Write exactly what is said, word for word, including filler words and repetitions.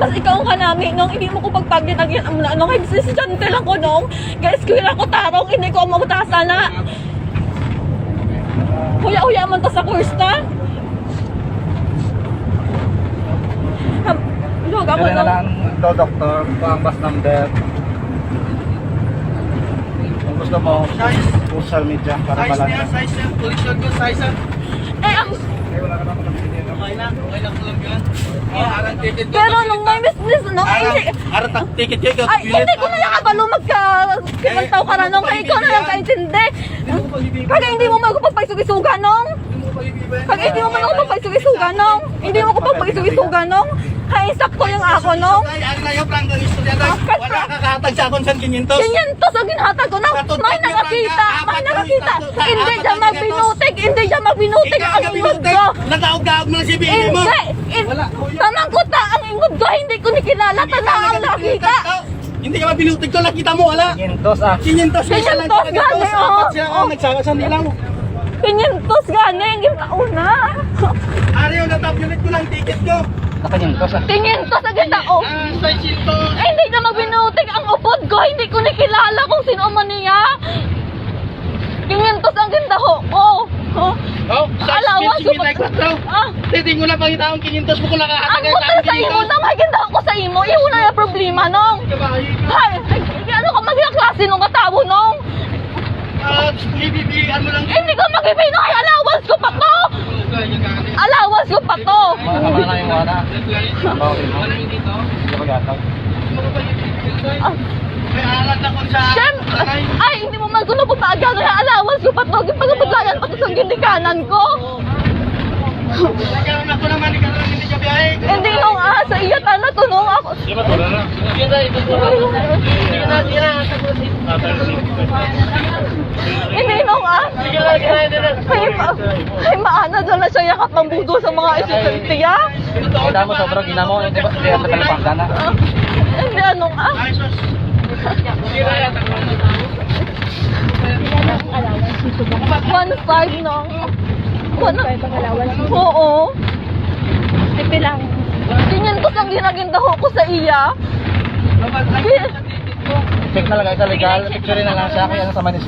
Tas ikaw nga nami, nung hindi mo ko pagpaglinagyan, ang mga, ano, estudyante lang ko, nung. Guys, kuya ko tarong, hindi ko ang mabutasa na. Huya-huya man to sa course na. Ham-, Log ako, Dali na no? lang to, doktor, kung ang bus number. Kung gusto mo, Size. Social media para Size malalaman. Niya, size niya. Collision niya, size niya. Eh, ang Okay lang, okay lang po lang yun. Oh, alang ticket ko. Pero nung may business, no? Alang, hindi. Alang tag ticket ko, ikaw, Ay, pilit hindi ko na ako. Nakabalo magka-, Eh, kimantaw ka na, nung hindi mo kay ikaw na lang pag-ibig yan. Kaintindi. Hindi mo pag-ibig. Kaya hindi mo magpagpaisog-isugan, nung? Hindi mo pag-ibig. Kag hindi mo man ako pagpaisog-isugan, nong. Hindi mo ko pagpaisog-isugan, nong. Kay sakto yung ako, nong. Ay, ano na yung pranggang istorya, tay? Ah, kas- Wala ka kahatag sa akon sa quinientos. Quinientos ang ginhatag ko, nong. Katong May tagyo nakakita, prangga, may apat nakakita. Ang istorya, Hindi apat siya ang quinientos. Magbinutig, hindi siya magbinutig Ikaw ang ang ingod binutig. Ko. Nadaog-daog mo si bini mo. Hindi, in-, Wala, kuya. Tanang kuta ang ingod ko, hindi ko ni kilala, Hindi tana ka ang nakakita. Nakita. Hindi ka mabinutig ko, nakita mo, wala. Quinientos, ah. Quinientos pesos lang. Quinientos gani, oh. Apat siya, oh, nagsaka sa nilaw. Quinientos gani, ang gintao na. Ari, yung natabunit ko lang ticket ko. Naka quinientos, ah. Quinientos ang gintao. Ah, seiscientos. Eh, hindi na magbinutig ang upod ko, hindi ko ni kilala kung sino man niya. Quinientos ang gindaho ko. Oh, Alawas ko pa. Quince, quince, quince. Ah. Titing ko lang pangitaon, quinientos mo ko nakahatagan Ang sa puta sa imo quinientos. Na may gindaho ko sa imo. Imo na yung problema, nong. Kabayo ka. Hay, ay, ano ka maging klase nung katawo, nong? Ah, ibibigyan mo lang. Hindi ko magibig, nong. Ay, allowance ko pa to. Okay, gagani. Allowance ko pa to. Mga kamana yung wala. Ang bawal mo. Hindi ko mag-atag. Ah. May alat na kung sa Siyem-, ay, hindi mo man kuno pagpaaga na allowance ko pa to. Pagpaglayan pa to sa ginikanan ko. Nagkaroon ako naman, ikaw lang hindi ka biyahe. Hindi, nung, ah, sa iya, tana to, nung ako. Sige na, sige na. Hindi, nung, ah. Sige na, sige na, sige na. Ay, ma-, ay, maana daw na siya yakap ang budo sa mga estudyante, ah. Kita mo, sobra, gina mo, hindi ba? Kaya sa Kalipangga na. Ah, hindi, ano nga? One five, no? One five ang allowance. Oo. Ay, pila? Quinientos ang ginagindaho ko sa iya. Check na lang sa legal. Picture na lang siya. Kaya sa Manila.